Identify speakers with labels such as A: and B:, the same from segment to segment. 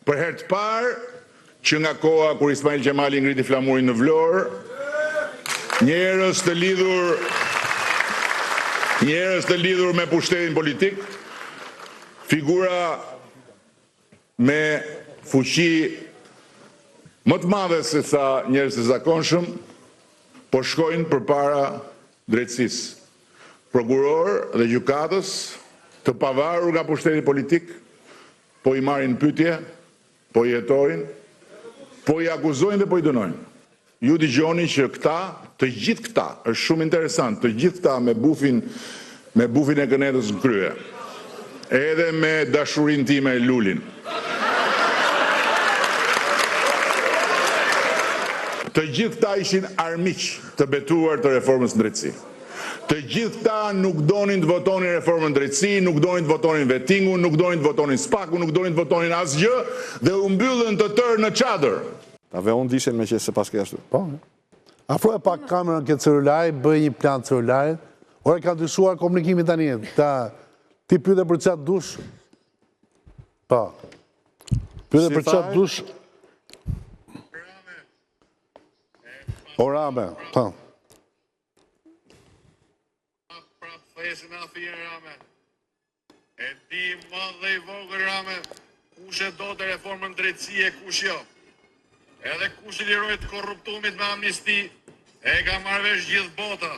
A: Për herë të parë, që nga koha kur Ismail Qemali ngriti flamurin në Vlorë, njerëz të lidhur njerëz të lidhur me pushtetin politik, figura me fuqi më të madhe se sa njerëz të zakonshëm, po shkojnë përpara drejtësisë. Prokurorë dhe gjykatës të pavarur nga pushteti politik po i marrin në pyetje, po i hetojnë, po i akuzojnë dhe po i dënojnë. Ju dëgjoni që këta, të gjithë këta, është shumë interesant, të gjithë këta me bufin, me bufin e kënetës në krye, edhe me dashurinë time Lulin. Të gjithë këta ishin armiq të betuar të reformës në drejtësi. Të gjithë këta nuk donin të votonin reformën në drejtësi, nuk donin të votonin vetingun, nuk donin të votonin SPAK-un, nuk donin të votonin asgjë dhe u mbyllën të tërë në çadër.
B: Ta vë unë dishin meqë se paske ashtu.
C: Po. Afroje pak kamerën ke celulari, bëj një plan celularit. Ore ka ndryshuar komunikimi tani. Ta ti pyete për ça dush. Po. Pyete për ça dush. O Rame, po.
D: Prap thesin athinë Rame. E di i madh dhe i vogël Rame, kush e donte reformën në drejtësi e kush jo. Edhe kush i liroi të korruptumit me amnisti, e ka marrë vesh gjithë bota.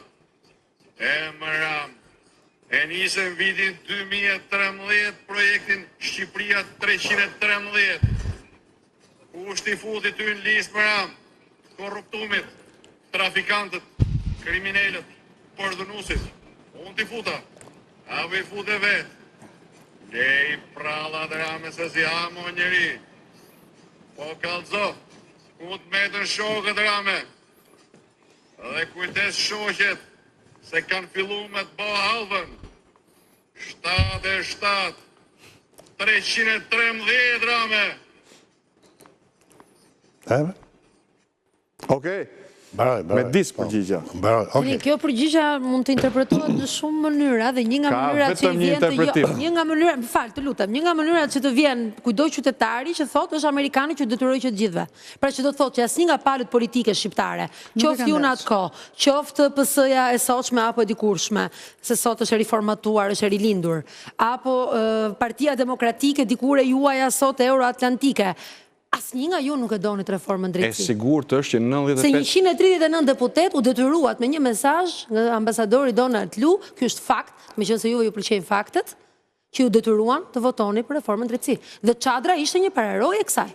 D: E më Ram, e nise në vitin 2013 projektin Shqipëria 313. Kush t'i futi ty në listë më Ram, të korruptumit, trafikantët, kriminelët, përdhunuesit. Unë t'i futa, apo i fute vetë. Lej prallat Rame se s'i ha mo njeri. Po kallzo, ku të metën shokët Rame. Dhe kujdes shoqet, se kanë fillu me të bo hallvën. 7 e 7, 313 Rame.
C: Eme?
B: Okej.
C: Mbaroj, mbaroj.
B: Me disk
C: po.
B: përgjigja.
C: Mbaroj, okej.
E: Kjo përgjigja mund të interpretohet në shumë mënyra dhe një nga mënyrat që i vjen të jo, një nga mënyrat, më fal, të lutem, një nga mënyrat që të vjen kujtdo qytetari që thotë është amerikani që detyroi që të gjithëve. Pra që do të thotë që asnjë nga palët politike shqiptare, qoftë ju në atë kohë, qoftë PS-ja e sotshme apo e dikurshme, se sot është e riformatuar, është e rilindur, apo Partia Demokratike dikur e juaja sot euroatlantike, asnjë nga ju nuk e donit reformën në drejtësi.
B: E sigurt është që 95...
E: Se 139 deputetë u detyruat me një mesazh nga ambasadori Donald Lu, ky është fakt, meqenëse juve ju pëlqejnë faktet, që ju detyruan të votoni për reformën në drejtësi. Dhe çadra ishte një pararojë e kësaj.